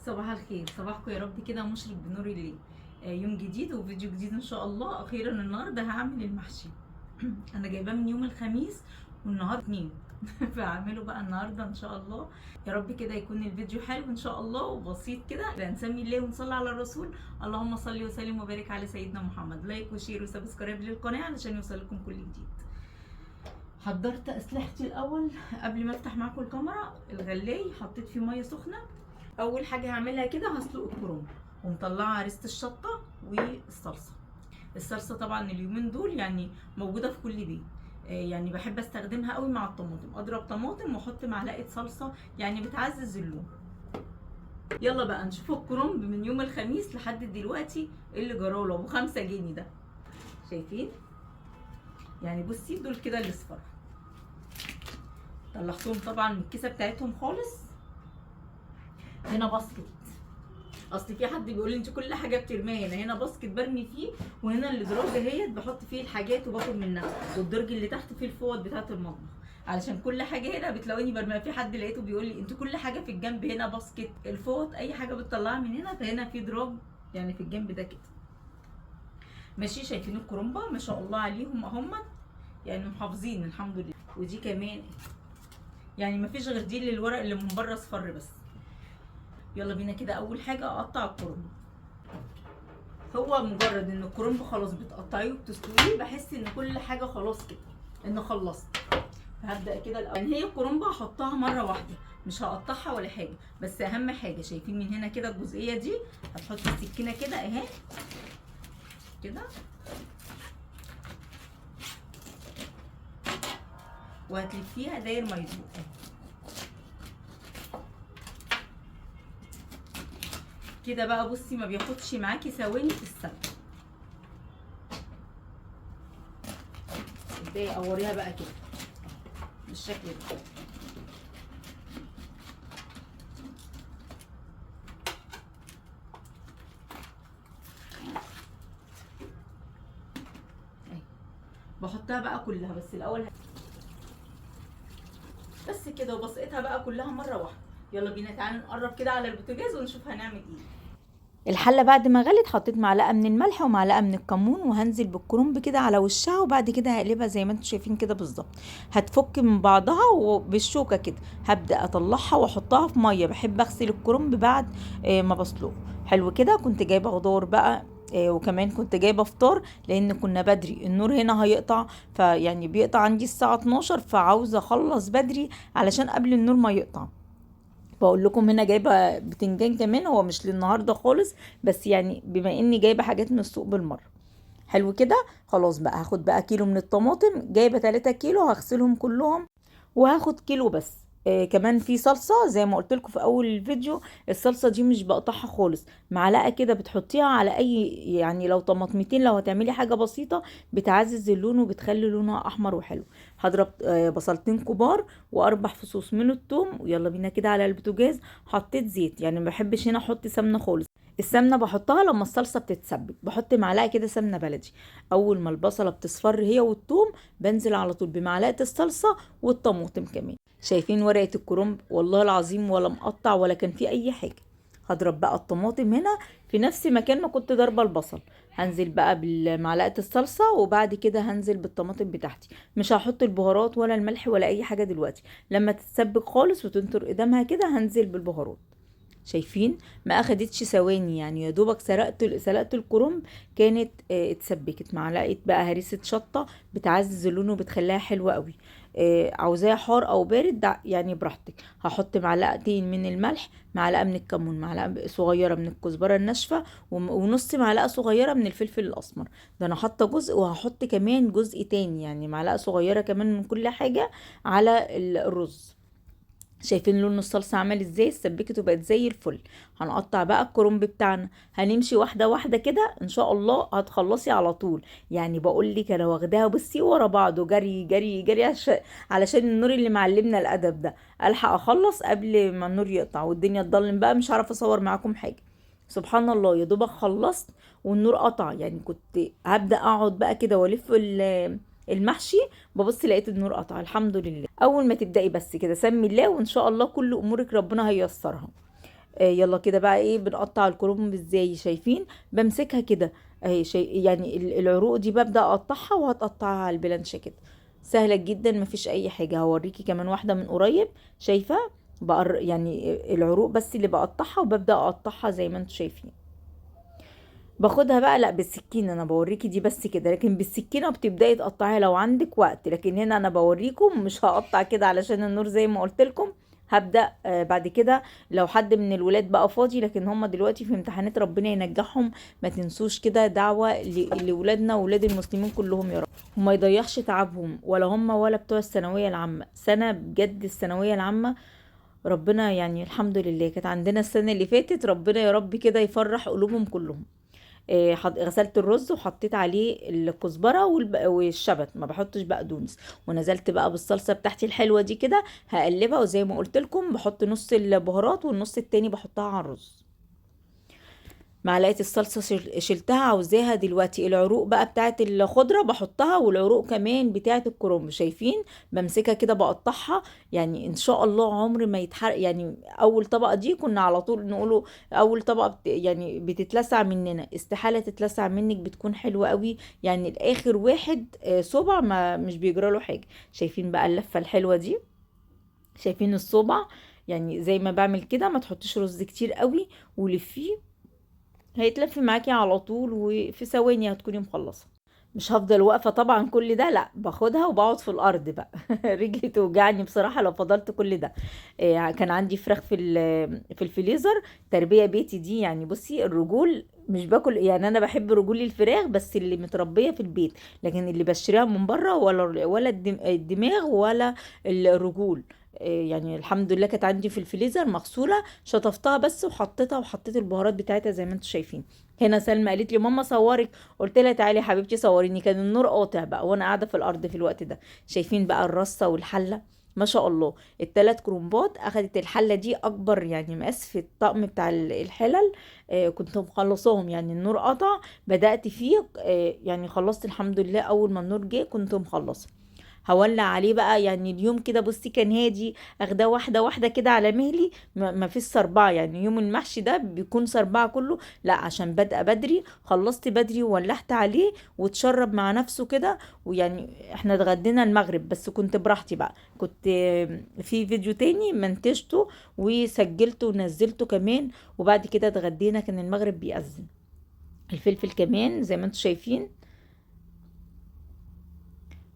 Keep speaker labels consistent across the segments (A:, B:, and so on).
A: صباح الخير، صباحكم يا رب كده مشرق بنور الليل. يوم جديد وفيديو جديد ان شاء الله. اخيرا النهارده هعمل المحشي. انا جايباه من يوم الخميس والنهارده 2 فهعمله بقى النهارده ان شاء الله. يا رب كده يكون الفيديو حلو ان شاء الله وبسيط كده. نسمي الله ونصلي على الرسول، اللهم صل وسلم وبارك على سيدنا محمد. like و share و subscribe للقناة علشان يوصلكم كل جديد. حضرت اسلحتي الاول قبل ما افتح معاكم الكاميرا. الغلاي حطيت فيه مية سخنة. اول حاجة هعملها كده هسلق الكرنب، ومطلعه عريسه الشطه والصلصه. الصلصه طبعا اليومين دول يعني موجودة في كل بيت، يعني بحب استخدمها قوي مع الطماطم. اضرب طماطم واحط معلقه صلصه، يعني بتعزز اللون. يلا بقى نشوف الكرنب من يوم الخميس لحد دلوقتي ايه اللي جراله. ابو 5 جنيه ده، شايفين؟ يعني بصي دول كده الاصفر، طلعتهم طبعا من الكيسة بتاعتهم خالص. هنا basket، اصل في حد بيقول لي انت كل حاجة بترميها هنا. هنا basket برمي فيه، وهنا الادراج اهيت بحط فيه الحاجات وباخد منها، والدرج اللي تحت فيه الفوط بتاعه المطبخ، علشان كل حاجة هنا بتلاقوني برميها. في حد لقيته بيقول لي انت كل حاجة في الجنب هنا basket، الفوط، اي حاجة بتطلعها من هنا، فهنا في دراج يعني في الجنب ده كده ماشي. شايفين الكرنبه ما شاء الله عليهم اهم، يعني محافظين الحمد لله. ودي كمان يعني ما فيش غير دي اللي الورق اللي من بره اصفر بس. يلا بينا كده. اول حاجة اقطع الكرنب. هو مجرد ان الكرنب خلاص بتقطعيه وبتسلقيه بحس ان كل حاجة خلاص كده ان خلصت. فهبدا كده الاول. يعني هي الكرنبه هحطها مرة واحدة، مش هقطعها ولا حاجة، بس اهم حاجة شايفين من هنا كده الجزئية دي هتحط السكينة كده اهي كده، وهتلفيها داير ما يدور كده بقى. بصي ما بياخدش معاكي ثواني في السلق. ابداي قوريها بقى كده بالشكل ده. بحطها بقى كلها، بس الاول بس كده، وبسقطها بقى كلها مرة واحدة. يلا بينا تعالوا نقرب كده على البوتاجاز ونشوف هنعمل ايه. الحلة بعد ما غلت حطيت معلقه من الملح ومعلقة من الكمون، وهنزل بالكرنب كده على وشها، وبعد كده هقلبها زي ما انتم شايفين كده بالظبط. هتفك من بعضها وبالشوكه كده هبدا اطلعها واحطها في مية. بحب اغسل الكرنب بعد ما بسلقه. حلو كده. كنت جايبه خضار بقى، وكمان كنت جايبه فطار لان كنا بدري، النور هنا هيقطع، فيعني بيقطع عندي الساعة 12، فعاوزه اخلص بدري علشان قبل النور ما يقطع. بقول لكم هنا جايبه بتنجان كمان، هو مش للنهاردة خالص، بس يعني بما اني جايبه حاجات من السوق بالمرة. حلو كده. خلاص بقى هاخد بقى كيلو من الطماطم، جايبه 3 كيلو هغسلهم كلهم، وهاخد كيلو بس. كمان في صلصه زي ما قلت لكم في اول الفيديو، الصلصه دي مش بقطعها خالص، معلقه كده بتحطيها على اي، يعني لو طماطمتين لو هتعملي حاجة بسيطة بتعزز اللون وبتخلي لونها احمر وحلو. هضرب بصلتين كبار و4 فصوص من الثوم، ويلا بينا كده على البوتاجاز. حطيت زيت، يعني ما بحبش هنا احط سمنه خالص. السمنة بحطها لما الصلصه بتتسبك، بحط معلقه كده سمنه بلدي. اول ما البصله بتصفر هي والثوم بنزل على طول بمعلقه الصلصه والطماطم كمان. شايفين ورقة الكرنب؟ والله العظيم ولا مقطع ولا كان فيه اي حاجة. هضرب بقى الطماطم هنا في نفس مكان ما كنت ضربه البصل. هنزل بقى بالمعلقه الصلصه، وبعد كده هنزل بالطماطم بتاعتي. مش هحط البهارات ولا الملح ولا اي حاجة دلوقتي، لما تتسبك خالص وتنطر قدامها كده هنزل بالبهارات. شايفين ما اخدتش ثواني، يعني يا دوبك سلقت الكرنب كانت اتسبكت. معلقه بقى هريسه شطه بتعزز اللون وبتخليها حلوة قوي. عاوزاها حار او بارد يعني براحتك. هحط معلقتين من الملح، معلقه من الكمون، معلقه صغيرة من الكزبره الناشفه، ونص معلقه صغيرة من الفلفل الاسمر. ده انا حاطه جزء وهحط كمان جزء تاني، يعني معلقه صغيرة كمان من كل حاجة على الرز. شايفين لون الصلصه عامل ازاي؟ اتسبكت وبقت زي الفل. هنقطع بقى الكرنب بتاعنا، هنمشي واحدة واحدة كده ان شاء الله هتخلصي على طول. يعني بقول لك انا واخداها بصي ورا بعض، جري جري جري علشان النور اللي معلمنا الادب ده الحق اخلص قبل ما النور يقطع والدنيا تضلم بقى، مش عارفه اصور معاكم حاجة. سبحان الله يا دوبك خلصت والنور قطع. يعني كنت هبدا اقعد بقى كده والف المحشي، ببص لقيت النور قطع. الحمد لله. اول ما تبداي بس كده سمي الله، وان شاء الله كل امورك ربنا هيسرها. يلا كده بقى ايه بنقطع الكرنب ازاي؟ شايفين بمسكها كده اهي، يعني العروق دي ببدأ اقطعها، وهتقطعها على البلانشة كده، سهلة جدا مفيش اي حاجة. هوريكي كمان واحدة من قريب. شايفة يعني العروق بس اللي بقطعها، وببدأ اقطعها زي ما انتم شايفين. باخدها بقى لا بالسكينة، انا بوريكي دي بس كده، لكن بالسكينة بتبدأي تقطعيها لو عندك وقت، لكن هنا انا بوريكم مش هقطع كده علشان النور زي ما قلت لكم. هبدأ بعد كده لو حد من الولاد بقى فاضي، لكن هم دلوقتي في امتحانات ربنا ينجحهم. ما تنسوش كده دعوة لولادنا وولاد المسلمين كلهم يا رب، وما يضيعش تعبهم، ولا هم ولا بتوع الثانوية العامة. سنة بجد الثانوية العامة ربنا يعني الحمد لله كانت عندنا السنة اللي فاتت، ربنا يا رب كده يفرح قلوبهم كلهم. غسلت الرز وحطيت عليه الكزبره والشبت، ما بحطش بقدونس، ونزلت بقى بالصلصه بتاعتي الحلوة دي كده هقلبها، وزي ما قلت لكم بحط نص البهارات والنص التاني بحطها على الرز. معلقه الصلصه شلتها، عاوزاها دلوقتي. العروق بقى بتاعت الخضرة بحطها، والعروق كمان بتاعت الكرنب، شايفين بمسكها كده بقطعها، يعني ان شاء الله عمر ما يتحرق. يعني اول طبقه دي كنا على طول نقوله اول طبقه يعني بتتلسع مننا، استحالة تتلسع منك، بتكون حلوة قوي. يعني الاخر واحد صبع ما مش بيجرى له حاجة. شايفين بقى اللفة الحلوة دي، شايفين الصبع، يعني زي ما بعمل كده، ما تحطيش رز كتير قوي ولفيه، هيتلف معاكي على طول وفي ثواني هتكوني مخلصة. مش هفضل واقفة طبعا كل ده، لا باخدها وبقعد في الارض بقى رجلي توجعني بصراحة لو فضلت كل ده. كان عندي فراخ في الفريزر، تربيه بيتي دي، يعني بصي الرجول مش باكل، يعني انا بحب رجول الفراخ بس اللي متربيه في البيت، لكن اللي بشتريها من بره ولا الدماغ ولا الرجول. يعني الحمد لله كانت عندي في الفريزر مغسوله، شطفتها بس وحطيتها، وحطيت البهارات بتاعتها زي ما انتم شايفين. هنا سلمى قالت لي ماما صورك، قلت لها تعالي يا حبيبتي صوريني، كان النور قاطع بقى وانا قاعدة في الارض في الوقت ده. شايفين بقى الرصه والحله ما شاء الله، التلات كرومبات اخدت الحلة دي اكبر يعني مقاس في الطقم بتاع الحلل. كنت مخلصاهم، يعني النور قطع بدات فيه، يعني خلصت الحمد لله. اول ما النور جه كنت مخلصة. هولع عليه بقى يعني اليوم كده، بصي كان هادي، اخداه واحدة واحدة كده على مهلي، ما فيش صربعه، يعني يوم المحشي ده بيكون صربعه كله، لا عشان بادئه بدري خلصت بدري وولعت عليه وتشرب مع نفسه كده. ويعني احنا اتغدينا المغرب بس كنت براحتي بقى، كنت في فيديو تاني منتجته وسجلته ونزلته كمان، وبعد كده اتغدينا كان المغرب بيأذن. الفلفل كمان زي ما انتم شايفين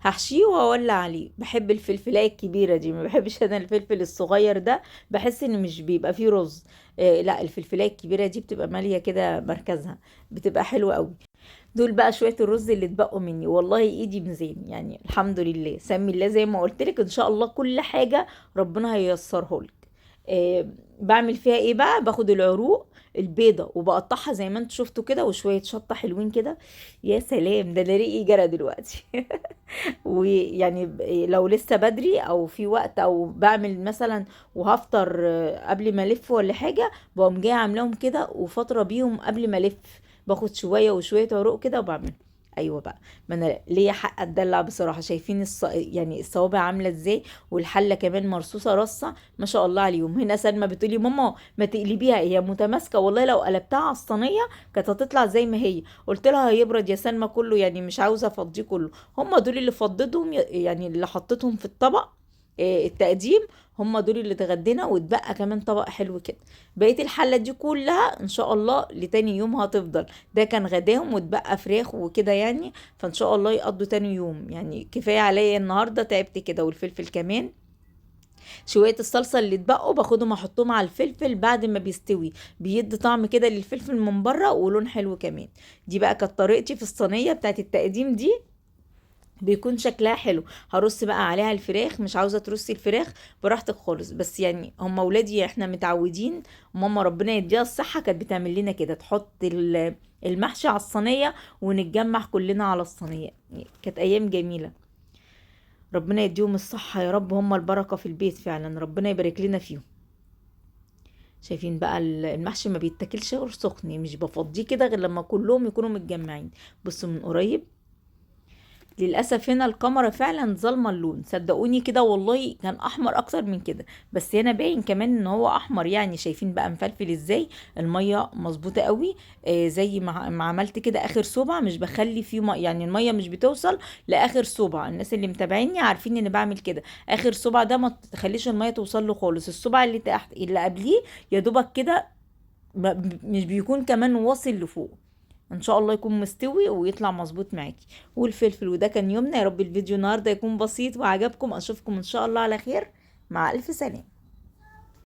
A: هحشيه واولع عليه. بحب الفلفلايه الكبيرة دي، ما بحبش انا الفلفل الصغير ده، بحس ان مش بيبقى فيه رز. لا الفلفلايه الكبيرة دي بتبقى ماليه كده مركزها، بتبقى حلوة قوي. دول بقى شوية الرز اللي اتبقوا مني، والله ايدي ميزان يعني الحمد لله. سمي الله زي ما قلت لك، ان شاء الله كل حاجة ربنا هييسرها لك. بعمل فيها ايه بقى؟ باخد العروق البيضة وبقطعها زي ما انتوا شفتوا كده، وشوية شطه حلوين كده، يا سلام ده انا ريقي جرى دلوقتي ويعني لو لسه بدري او في وقت، او بعمل مثلا وهفطر قبل ما الف ولا حاجة، بقوم جاية عاملاهم كده وفترة بيهم قبل ما الف، باخد شوية وشوية عروق كده وبعمل. ايوه بقى، ما انا ليا حق اتدلع بصراحة. شايفين يعني الصوابع عامله ازاي، والحله كمان مرصوصه رصه ما شاء الله عليهم. هنا سلمى بتقولي ماما ما تقلبيها، هي متماسكة، والله لو قلبتها على الصينية كانت هتطلع زي ما هي. قلت لها هيبرد يا سلمى كله، يعني مش عاوزه افضيه كله. هم دول اللي فضيتهم، يعني اللي حطيتهم في الطبق، التقديم، هم دول اللي اتغدينا، واتبقى كمان طبق حلو كده. بقية الحلة دي كلها ان شاء الله لتاني يوم هتفضل، ده كان غداهم واتبقى فراخ وكده يعني، فان شاء الله يقضوا تاني يوم، يعني كفاية عليا النهارده تعبت كده. والفلفل كمان شوية الصلصه اللي اتبقوا باخدهم احطهم على الفلفل بعد ما بيستوي، بيدي طعم كده للفلفل من بره ولون حلو كمان. دي بقى كانت طريقتي في الصينية بتاعت التقديم دي، بيكون شكلها حلو. هرص بقى عليها الفراخ، مش عاوزه ترصي الفراخ براحتك خالص، بس يعني هم ولادي احنا متعودين، ماما ربنا يديها الصحة كانت بتعمل لنا كده، تحط المحشي على الصينية ونتجمع كلنا على الصينية، كانت ايام جميلة. ربنا يديهم الصحة يا رب، هم البركة في البيت فعلا، ربنا يبارك لنا فيهم. شايفين بقى المحشي ما بيتاكلش غير سخن، مش بفضيه كده غير لما كلهم يكونوا متجمعين. بصوا من قريب، للاسف هنا الكاميرا فعلا ظالمه اللون، صدقوني كده والله كان احمر اكتر من كده، بس هنا باين كمان ان هو احمر يعني. شايفين بقى مفلفل ازاي؟ المية مظبوطة قوي، زي ما عملت كده اخر صبع، مش بخلي فيه يعني المية مش بتوصل لاخر صبع. الناس اللي متابعيني عارفين ان بعمل كده، اخر صبع ده ما تخليش المية توصل له خالص، الصبع اللي تحت اللي قبليه يا دوبك كده مش بيكون كمان واصل لفوق. ان شاء الله يكون مستوي ويطلع مظبوط معاكي. والفلفل. وده كان يومنا، يا رب الفيديو النهارده يكون بسيط وعجبكم. اشوفكم ان شاء الله على خير، مع الف سلامه.